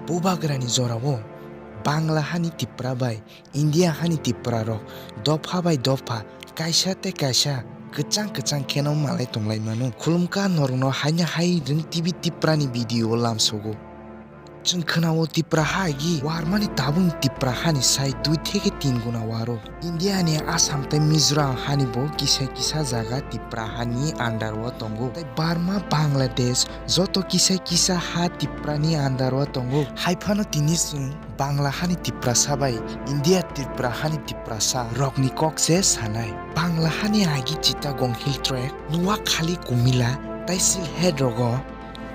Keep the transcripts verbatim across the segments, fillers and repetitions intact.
Bubagrani jorao Bangla hani Tipra bai India hani Tipra rok dopha bai dopha, kaisa tei kaisa kwchang kwchang kheno malai tonglaimano. Khulumkha norokno haino hai Rwng T V Tipra ni video o lamsogo. Chwng khwnao Tipra ha agi warmani tabukni Tipra hani sai dui theke tin guna waro. India ni Assam tei Mizoram hani bo kisa kisa jaga Tipra hani under o tongo. Tei Burma, Bangladesh joto kisa kisa ha Tipra ni under o tongo. Haiphano tini chwng Bangla hani Tiprasa bai India Tripura hani Tiprasa rokni kok se sanai. Bangla hani agi Chittagong Hill Tract, Noakhali Kumila tei Sylhet rogo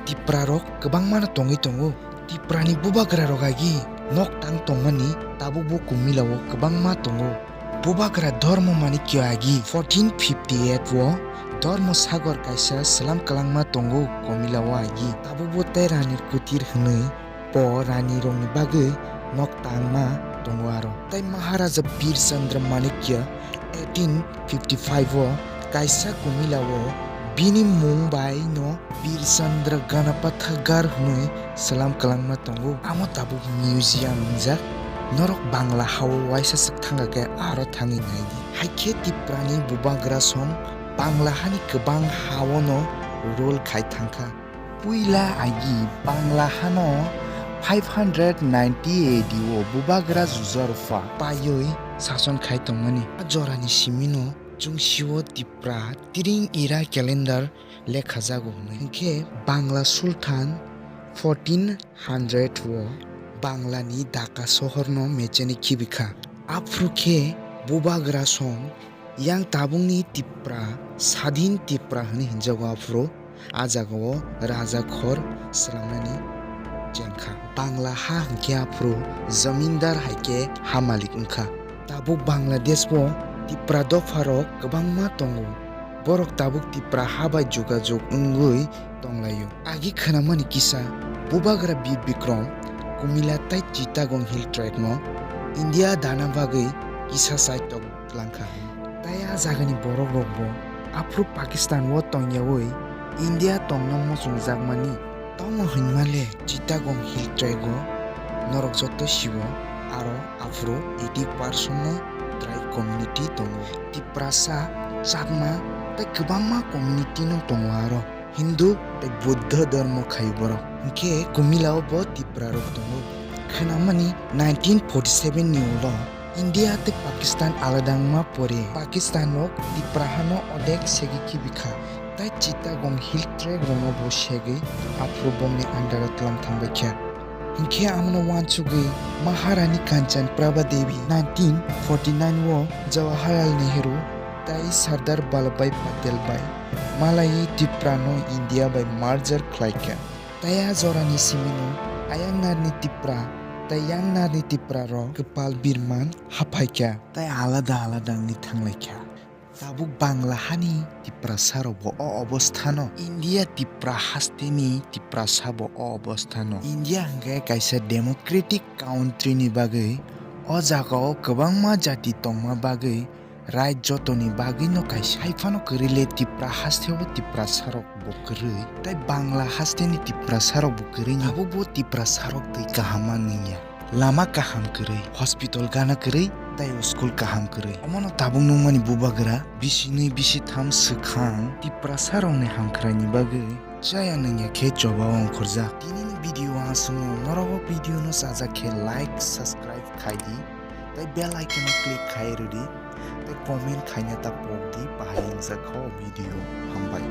Tipra rok kwbangma no tongwi tongo. Tipra ni bubagra rok agi nok tang tongmani tabukbo Kumila o kwbangma tongo. Bubagra Dharma Manikya agi fourteen fifty eight o Dharma Sagar kaisa slam kwlangma tongo Kumila o agi. Tabukbo tei Ranir Kutir hwnwi bo rani rokni bagwi nok tangma tongo aro. Tei Maharaja Bir Chandra Manikya eighteen fifty five o kaisa Kumila o bini mung bai no Bir Chandra Ganapathagar hwnwi slam kwlangma tongo. Amo tabuk museum wngjak. Norok Bangla hao waisa swk thangkha khe aro thangwi nai di. Haikhe Tiprani bubagra song Bangla hani kwbang hao no rule khai thangkha. Puila agi Bangla hano five hundred ninety A D o bubagra Juja Rupha paiwi sason khai tongmani. A jorani simino chwng sio Tipra Tiring Era Calendar lekhajago hwnwi. Hinkhe Bangla Sultan fourteen hundred o Banglani Dhaka sohorno mecheni khibikha. Aphuru khe bubagra song yang tabukni Tipra, Sadhin Tipra hwnwi hinjago aphuru. A jagao raja khor slamnani chengkha. Bangla ha hinkhe aphuru zamindar hai khe ha malik wngkha. Tabuk Bangladesh o Tipra dopha rok kwbangma tongo. Borok tabuk Tipra ha bai jogajog wngwi tonglaio. Agi khwnamani kisa bubagra Bir Bikrom Kumila tei Chittagong Hill Tract no India dana bagwi kisa saitok langkha. Tei a jagani borok rokbo aphuru Pakistan o tongyawi India tongna muchungjakmani. Tongo hinmale Chittagong Hill Tract o norok joto siwo, aro aphuru eighty percent no tribe community tongo. Tiprasa, Chakma tei kwbangma community no tongo aro. Hindu tei Buddha dhormo khai borok. Hinkhe Kumila o bo Tipra rok tongo. Khwnamani nineteen forty seven ni ulo India tei Pakistan alada wngma pore Pakistan rok Tipra hano odek segwi khibikha tei Chittagong Hill Tract rokno bo segwi aphuru bongni under o tlang thangbaikha. Hinkhe amono uansugwi Maharani Kanchan Prabha Devi nineteen forty nine o Jawaharlal Nehru tei Sardar Vallabhbhai Patel bai malaiwi Tipra no India bai merger khlaikha. Tei a jorani simino Ayang Narni Tipra tei Yang Narni Tipra rok kwpal birman haphaikha tei alada alada wngwi thanglaikha. Tabuk Bangla hani Tiprasa rokbo o obosthano, India Tipra hasteni Tiprasa bo o obosthano. India hwnkhe kaisa democratic country ni bagwi o jagao kwbangma jati tongma bagwi right jotoni bagwino kaisa. Haiphano kwrwile Tipra hasteo Tiprasa rok bo kwrwi, tei Bangla hasteni Tiprasa rok bo kwrwi. Abo bo Tiprasa rok twi kaham manliya. Lama kaham kwrwi, hospital gana kwrwi, tei school kaham kwrwi. Omono tabuk nungmani bubagra bisini bisitham swkang Tiprasa rokni hamkraini bagwi chaya nungya khe choba ongkhorjak. Tinini video ang swngo, norok o video no chajak khe like, subscribe khai di. Tei bell icon o click khai rwdi, tei comment khaina ta pokdi, bahai wngjak kha o video. Hambai.